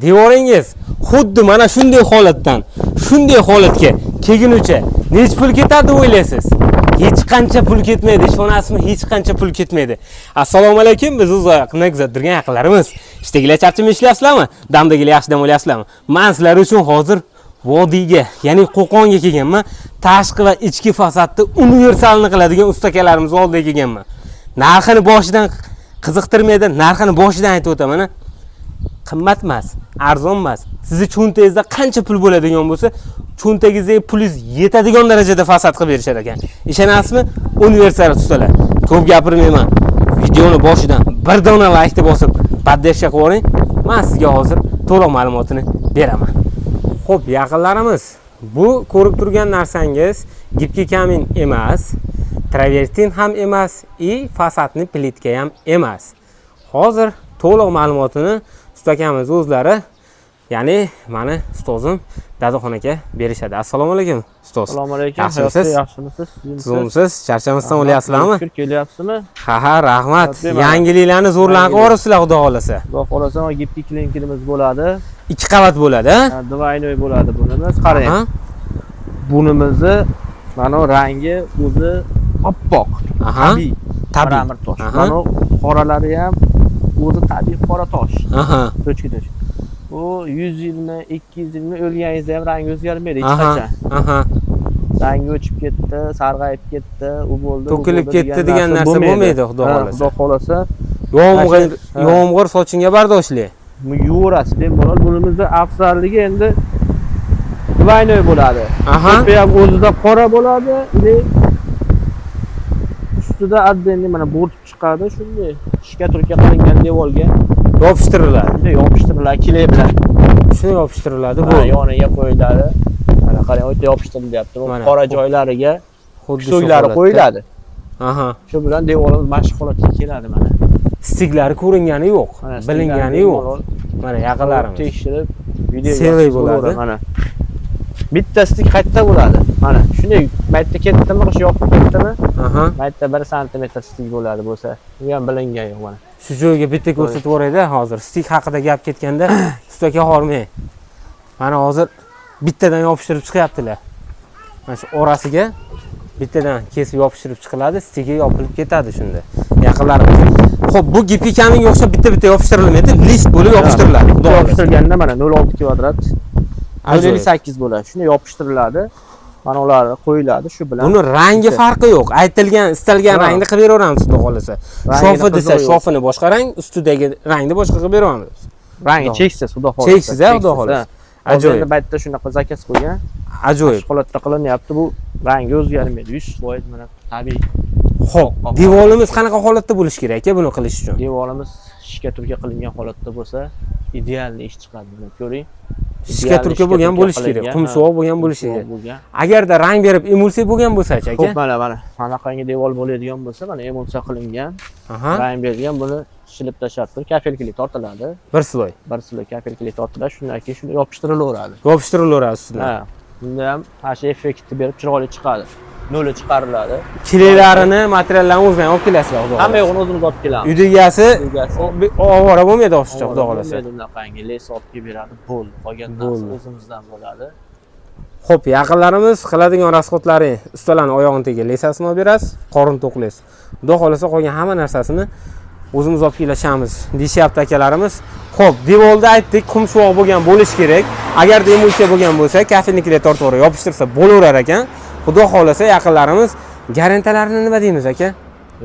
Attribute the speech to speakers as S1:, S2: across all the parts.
S1: Devoringiz xuddi mana shunday holatdan shunday holatga kelgunicha necha pul ketadi deb o'ylaysiz? Hech qancha pul ketmaydi, ishonasizmi? Hech qancha pul ketmaydi. Assalomu alaykum, bizni uzoqdan kuzatib turgan yaqinlarimiz. Ishdagilar charchamay ishlayapsizlarmi? Damdagilar yaxshi dam olyapsizlarmi? Men sizlar uchun hozir vodiyga, ya'ni Qo'qonga kelganman. Tashqi va ichki fasadni universalni qiladigan ustakalarimiz oldiga kelganman. Narxini boshidan qiziqtirmaydi, narxini boshidan aytib o'taman. Qimmat emas, arzon emas. Sizni cho'ntagingizda qancha pul bo'ladigan bo'lsa, cho'ntagingizdagi pulingiz yetadigan darajada fasad qilib berishar ekan. Ishonasizmi? Universal ustalar. Ko'p gapirmayman. Videoni boshidan bir dona laykni bosib, поддержка qilib yuboring. Men sizga hozir to'liq ma'lumotini beraman. Xo'p, yaqinlarimiz, bu ko'rib turgan narsangiz гибкий камень emas, travertin ham emas и fasadni plitka ham emas. Hozir to'liq ma'lumotini ustakamiz o'zlari, ya'ni mani ustozim Dadaxon aka berishadi. Assalomu alaykum, ustoz.
S2: Assalomu alaykum.
S1: Yaxshimisiz?
S2: Yaxshimisiz?
S1: Tuzukmisiz? Charchamasdan o'lyapsizlarmi?
S2: Shukur, kelyapsizmi?
S1: Ha, rahmat.
S2: Bemalol.
S1: Yangiliklarni zo'rlanib
S2: Yangilik.
S1: yuboribsizlar, xudo xohlasa.
S2: Xudo xohlasa, mana гибкий klinkerimiz bo'ladi.
S1: Ikki qavat bo'ladi, a?
S2: Ha, двойной bo'ladi bunimiz. Qarang.
S1: Aha.
S2: Bunimizni mana bu rangi o'zi oppoq.
S1: Aha.
S2: Tabiiy.
S1: Tabiiy.
S2: Мрамор tosh.
S1: Aha.
S2: Mana bu qoralari ham o'zi tabiiy qora tosh. Точка точка. Bu 100 yilmi, 200 yilmi o'lganingizda ham rangi o'zgarmaydi hech qachon. Rangi o'chib ketdi, sarg'ayib ketdi, u bo'ldi, bu
S1: To'kilib
S2: bo'ldi
S1: ketdi degan narsa bo'lmaydi, xudo
S2: Ha,
S1: xohlasa.
S2: Xudo xohlasa.
S1: Yomg'ir,
S2: Ha.
S1: yomg'ir sochinga bardoshli.
S2: Yuvorasiz bemalol. Bunimizni afzalligi endi двойной bo'ladi. Tepa ham o'zida qora bo'ladi, или ustida отдельный mana bo'rtib chiqadi, shunday штукатурка qilingan devorga
S1: Yopishtiriladi.
S2: Shunday yopishtiriladi клей bilan.
S1: Shuni yopishtiriladi
S2: Bu
S1: bu.
S2: yoniga qo'yiladi. Mana qarang, u yerda yopishtirilyapti. Bu
S1: Mana.
S2: qora joylariga
S1: Xuddi shu
S2: so'nglari
S1: holatda.
S2: qo'yiladi.
S1: Aha.
S2: Shu bilan devorimiz mana shu holatga keladi mana.
S1: Stiklari ko'ringani yo'q,
S2: Mana
S1: bilingani yo'q.
S2: bemalol
S1: Mana yaqinlarimiz.
S2: Tekshirib video
S1: Целый
S2: yozsangiz
S1: bo'ladi.
S2: bo'laveradi, mana. Bitta stik qayerda bo'ladi? Mana shunday maytda ketdimi, shu yoqib ketdimi?
S1: Aha.
S2: Maytda 1 santimetr stik bo'ladi bo'lsa, u ham bilingan yo'q mana.
S1: Shu joyga bitta ko'rsatib yuborayda hozir. Stik haqida gap ketganda ustaka hormang. Mana hozir bittadan yopishtirib chiqyaptilar. Mana shu orasiga bittadan kesib yopishtirib chiqiladi, stiki yopilib ketadi shunda. Yaqinlarimiz. Xo'p, bu гибкий камень ga o'xshab bitta-bitta yopishtirilmaydi, list bo'lib yopishtiriladi. Xudo xohlasa.
S2: Yopishtirilganda mana 0.6 kvadrat
S1: Ajoyib.
S2: 0.58 bo'ladi. Shunday yopishtiriladi. Mana ular qo'yiladi shu bilan.
S1: Buni rangi farqi yo'q. Aytilgan, istalgan rangni qilib beraveramiz xudo xohlasa.
S2: Rangini
S1: Shofi desa,
S2: qizig'i yo'q.
S1: shofini boshqa rang, ustidagi rangni boshqa qilib beraveramiz.
S2: Rangi
S1: Xudo.
S2: cheksiz, xudo xohlasa.
S1: Cheksiz, a, xudo xohlasa.
S2: Ajoyib.
S1: Ajoyib.
S2: Endi baytda shunaqa заказ qo'ygan.
S1: Ajoyib.
S2: Shu holatda qilinyapti. Bu rangi o'zgarmaydi. 100% mana tabiiy.
S1: Xo'p, devorimiz qanaqa holatda bo'lishi kerak aka buni qilish uchun?
S2: Devorimiz штукатурка qilingan holatda bo'lsa, идеальный ish chiqadi. Mana ko'ring.
S1: Штукатурка bo'lgan bo'lishi kerak, qumshuvoq bo'lgan bo'lishi kerak.
S2: Bo'lgan.
S1: Agarda rang berib emulsiya bo'lgan bo'lsa-chi aka?
S2: Xo'p, mana manaqangi devor bo'ladigan bo'lsa, mana emulsiya qilingan, rang berilgan, buni shilib tashlab turib, кафель клей tortiladi.
S1: Bir слой.
S2: Bir слой кафель клей tortiladi, shundan keyin shuni yopishtirilaveradi.
S1: Yopishtirilaveradi ustidan.
S2: Ha. Bunda ham mana shu effektni berib chiroyli chiqadi. Noli chiqariladi.
S1: Клей larini, materiallarni o'zinglar olib kelasizlar, xudo
S2: Hamma
S1: xohlasa.
S2: yo'g'ini o'zimiz olib kelamiz.
S1: Uyda egasi
S2: Egasi
S1: ovora bo'lmaydi oshiqcha, xudo xohlasa.
S2: Bo'lmaydi unaqangi лес olib kelib beradi, bo'ldi. Qolgan narsa
S1: Bo'ldi.
S2: o'zimizdan bo'ladi.
S1: Xo'p, yaqinlarimiz, qiladigan расход lari ustalarni oyog'ini tagiga леса sini olib berasiz, qorin to'qlaysiz. Xudo xohlasa qolgan hamma narsasini o'zimiz olib kelishamiz deyishyapti akalarimiz. Xo'p, devorda aytdik, qumshuvoq bo'lgan bo'lishi kerak. Agarda emulsiya bo'lgan bo'lsa, кафельный клей tortib yuborib yopishtirsa bo'laverar ekan. Xudo xohlasa yaqinlarimiz, garantiyalarini nima deymiz aka?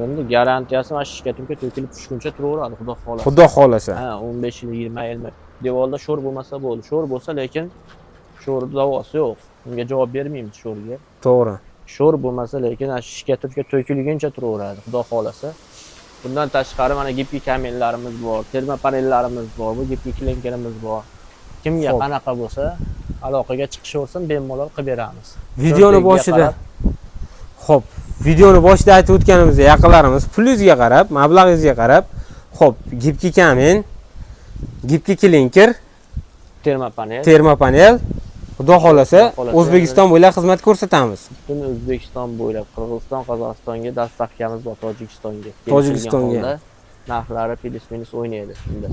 S2: Endi garantiyasi mana штукатурка to'kilib tushguncha turaveradi, xudo xohlasa.
S1: Xudo xohlasa.
S2: Ha, 15 yil, 20 yil. Devorda sho'r bo'lmasa bo'ldi. Sho'r bo'lsa, lekin sho'rni davosi yo'q. Unga javob bermaymiz sho'rga.
S1: To'g'ri.
S2: Sho'r bo'lmasa, lekin ana штукатурка to'kilguncha turaveradi, xudo xohlasa. Bundan tashqari mana гибкий камень larimiz bor, termopanellarimiz bor, bu гибкий klinkerimiz bor. Kimga qanaqa bo'lsa, aloqaga chiqishaversin, bemalol qilib beramiz.
S1: Videoni
S2: Cho'ntagiga
S1: boshida
S2: qarab.
S1: Xo'p, videoni boshida aytib o'tganimizdek, yaqinlarimiz, pulingizga qarab, mablag'ingizga qarab, xo'p, гибкий камень, гибкий klinker,
S2: Termopanel.
S1: Termopanel, xudo xohlasa,
S2: Xudo xohlasa,
S1: O'zbekiston bo'ylab xizmat ko'rsatamiz.
S2: Butun O'zbekiston bo'ylab, Qirg'iziston, Qozog'istonga доставка miz bor, Tojikistonga.
S1: Tojikistonga.
S2: Kelishilgan holda narxlari плюс-минус o'ynaydi unda.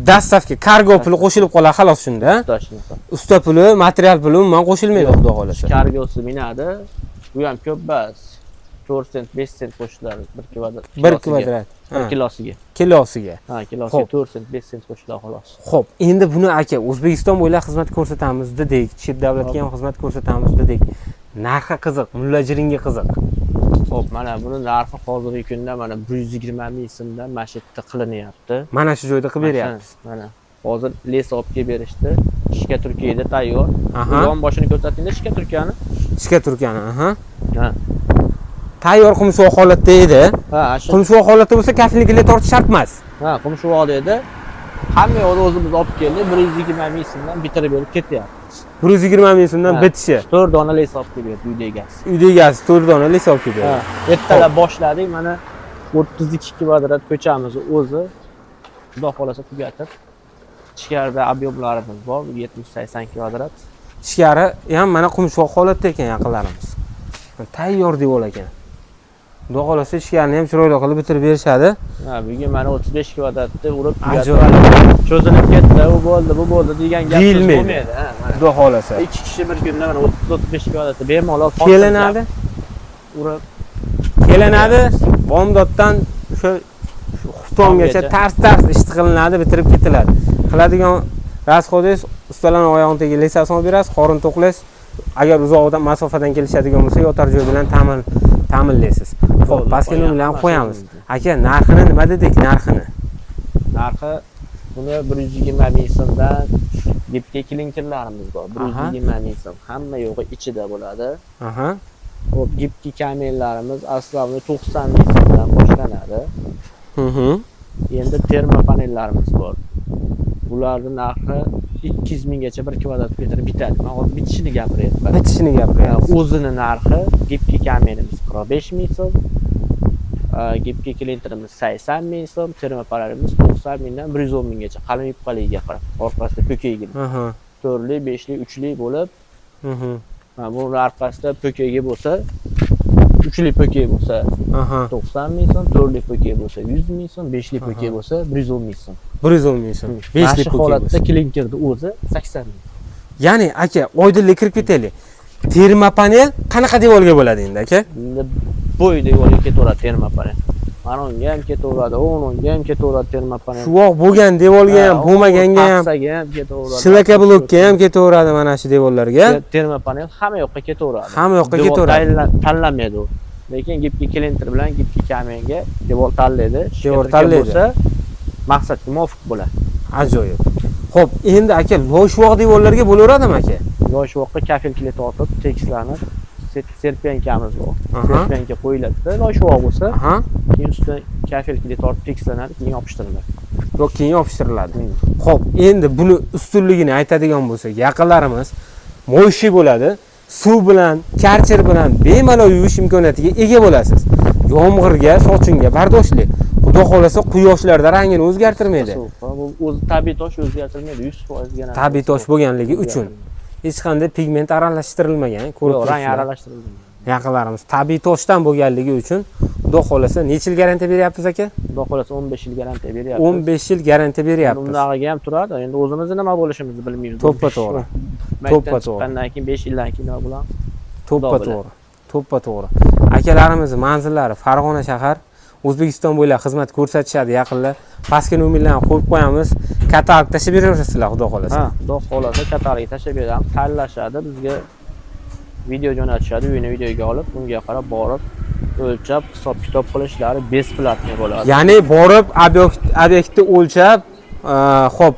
S1: Доставка, kargo puli qo'shilib qoladi xolos shunda.
S2: Usta shunaqa.
S1: Usta puli, material puli umuman qo'shilmaydi, xudo xohlasa.
S2: Kargosi minadi. Bu ham ko'p emas. 4 sent, 5 sent qo'shiladi bir kvadrat.
S1: 1 kvadrat.
S2: Bir kilosiga.
S1: Kilosiga.
S2: Ha, kilosiga 4 sent, 5 sent qo'shiladi xolos.
S1: Xo'p, endi buni aka O'zbekiston bo'ylab xizmat ko'rsatamiz dedik, chet davlatga ham xizmat ko'rsatamiz dedik. Narxi qiziq, mullajiringga qiziq.
S2: Xo'p, mana buni narxi hozirgi kunda mana 120 ming so'mdan mana shu yerda qilinyapti.
S1: Mana shu joyda qilib beryapmiz.
S2: Mana hozir лес olib kelib berishdi. Штукатурка tayyor. Yon boshini ko'rsatingda штукатурка ni.
S1: Штукатурка ni, aha.
S2: Ha.
S1: Tayyor qumshuvoq holatda edi.
S2: Ha, shu.
S1: Qumshuvoq holatda bo'lsa kafelniklar tortish shart emas.
S2: Ha, qumshuvoq edi. Hamma yo'lni o'zimiz olib keldik, 120 ming so'mdan bitirib berib ketyapmiz.
S1: 120 ming so'mdan bitishi.
S2: 4 dona лес olib kelib berdi uyda egasi.
S1: Uyda egasi 4 dona лес olib kelib berdi.
S2: Ertalab boshladik, mana 32 kvadrat ko'chamiz o'zi. Xudo xohlasa tugatib. Ichkarida объем larimiz bor, 70-80 kvadrat.
S1: Ichkari ham mana qumshuvoq holatda ekan yaqinlarimiz. Tayyor devor ekan. Xudo xohlasa ichkarini ham chiroyli qilib bitirib berishadi.
S2: Ha, bugun mana 35 kvadratda urib
S1: Ajoyib.
S2: Cho'zilib ketdi, u bo'ldi, bu bo'ldi degan gap
S1: Deyilmaydi.
S2: bo'lmaydi. Ha, mana.
S1: Xudo xohlasa.
S2: 2 kishi bir kunda mana 30-35 kvadratda bemalol
S1: Kelinadi.
S2: Urib
S1: kelinadi. Bomdoddan o'sha xuftongacha tars-tars ish qilinadi, bitirib ketiladi. Qiladigan расход ingiz ustalarning oyog'ini tagiga лес asini olib berasiz, qorin to'qlaysiz. Agar uzoqdan masofadan kelishadigan bo'lsa, yotar joy bilan ta'minlaysiz. Xo'p, pastga nomerlarni qo'yamiz. Aka, narxini nima dedik, narxini?
S2: Narxi buni 120 ming so'mdan гибкий klinkerlarimiz bor. 120 ming so'm. Hamma yo'g'i ichida bo'ladi. Xo'p, гибкий камень larimiz aslida 90 ming so'mdan boshlanadi. Endi termopanellarimiz bor. Bularning narxi 200 minggacha 1 kvadrat metr bitadi. Men hozir bitishini gapiryapman.
S1: Bitishini gapiryapsiz.
S2: O'zini narxi гибкий камень imiz 45 ming so'm. Гибкий klinkerimiz 80 ming so'm, termopanelimiz 90 mingdan 110 minggacha qalin yupqaligiga qarab, orqasida po'kegi. 4lik, 5lik, 3lik bo'lib, mana bu orqasida po'kegi bo'lsa, 3lik po'kegi bo'lsa 90 ming so'm, 4lik po'kegi bo'lsa 100 ming so'm, 5lik po'kegi bo'lsa 110 ming so'm.
S1: 110 ming so'm. 5lik
S2: Mana shu
S1: po'kegi
S2: holatda
S1: bo'lsa.
S2: klinkerni o'zi 80 ming.
S1: Ya'ni aka, oydinlik kirib ketaylik. Termopanel qanaqa devorga bo'ladi endi aka?
S2: Endi bo'y devorga ketaveradi termopanel. Mana unga ham ketaveradi, o'nga ham ketaveradi termopanel.
S1: Shuvoq bo'lgan devorga ham, bo'lmaganga ham,
S2: Paxsaga ham ketaveradi.
S1: Шлакоблок ka ham ketaveradi mana shu devorlarga.
S2: Termopanel hamma yoqqa ketaveradi.
S1: Hamma yoqqa
S2: Devor
S1: ketaveradi.
S2: Tanlamaydi u. Lekin гибкий klinker bilan гибкий камень ga devor tanlaydi.
S1: Devor tanlaydi.
S2: Bo'lsa maqsadga muvofiq bo'ladi.
S1: Ajoyib. Xo'p, endi aka, loyshvoq devorlarga bo'laveradimi aka?
S2: Loyshvoqqa kafel kilit tortib, tekislanib, серпянка miz bor. Серпянка qo'yiladi. Loyshvoq bo'lsa, keyin ustidan kafel kilit tortib tekislanadi, keyin yopishtiriladi.
S1: Yo'q, keyin yopishtiriladi. Xo'p, endi buni ustunligini aytadigan bo'lsak, yaqinlarimiz моющий bo'ladi. Suv bilan, karcher bilan bemalol yuvish imkoniyatiga ega bo'lasiz. Yomg'irga, sochinga bardoshli. Xudo xohlasa quyoshlarda rangini o'zgartirmaydi.
S2: Suv, bu o'zi tabiiy tosh, o'zgartirilmaydi, 100% garantiya.
S1: Tabiiy tosh bo'lganligi uchun hech qanday pigment aralashtirilmagan, ko'rib
S2: Yo'q, rang
S1: turibsizlar.
S2: aralashtirilmagan.
S1: Yaqinlarimiz tabiiy toshdan bo'lganligi uchun xudo xohlasa necha yil garantiya beryapmiz aka?
S2: Xudo xohlasa 15 yil garantiya beryapmiz.
S1: 15 yil garantiya beryapmiz.
S2: Undag'iga ham turadi. Endi o'zimizni nima bo'lishimizni bilmaymiz.
S1: To'ppa to'g'ri.
S2: To'ppa
S1: To'ppa to'g'ri.
S2: chiqqandan keyin 5 yildan keyin nima bo'ladi?
S1: To'ppa
S2: Xudo biladi.
S1: to'g'ri. To'ppa to'g'ri. Akalarimiz manzillari Farg'ona shahar, O'zbekiston bo'ylab xizmat ko'rsatishadi yaqinlar. Pastga nomerlarni qo'yib qo'yamiz. Katalog tashlab beraverasizlar xudo xohlasa.
S2: Ha, xudo xohlasa katalog tashlab beramiz, tanlashadi, bizga video jo'natishadi, uyini videoga olib, unga qarab borib o'lchab, hisob kitob qilishlari бесплатный bo'ladi.
S1: Ya'ni borib obyektni o'lchab, xo'p,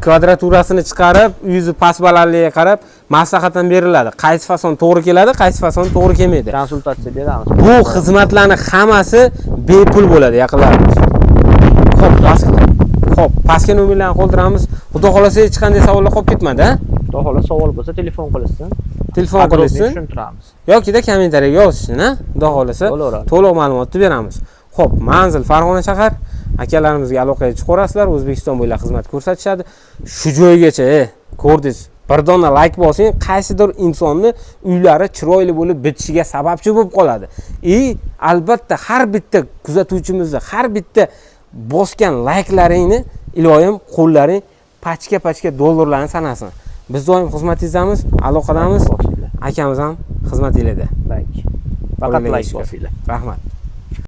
S1: kvadraturasini chiqarib, yuzi past balandligiga qarab maslahat ham beriladi. Qaysi fason to'g'ri keladi, qaysi fason to'g'ri kelmaydi.
S2: Konsultatsiya beramiz.
S1: Bu xizmatlarning hammasi bepul bo'ladi yaqinlarimiz. Xo'p, pastga nomerlarni qoldiramiz. Xudo xohlasa hech qanday savollar qolib ketmadi, a?
S2: Xudo xohlasa savol bo'lsa telefon qilishsin.
S1: Telefon
S2: Подробный
S1: qilishsin
S2: tushuntiramiz.
S1: yokida kommentariyaga yozishsin, a? Xudo xohlasa
S2: Bo'laveradi.
S1: to'liq ma'lumotni beramiz. Xo'p, manzil Farg'ona shahar. Akalarimizga aloqaga chiqaverasizlar, O'zbekiston bo'ylab xizmat ko'rsatishadi. Shu joygacha, ko'rdingiz, bir dona like bosing, qaysidir insonni uylari chiroyli bo'lib bitishiga sababchi bo'lib qoladi. Albatta har bitta kuzatuvchimizni, har bitta bosgan layklaringni Iloyim qo'llaring pachka pachka dollarlarni sanasin. Biz doim xizmatingizdamiz, aloqadamiz.
S2: Bosinglar.
S1: Akamiz ham xizmatinglarda.
S2: Like. Faqat
S1: Qo'linglarga
S2: like
S1: shukur.
S2: bosinglar.
S1: Rahmat.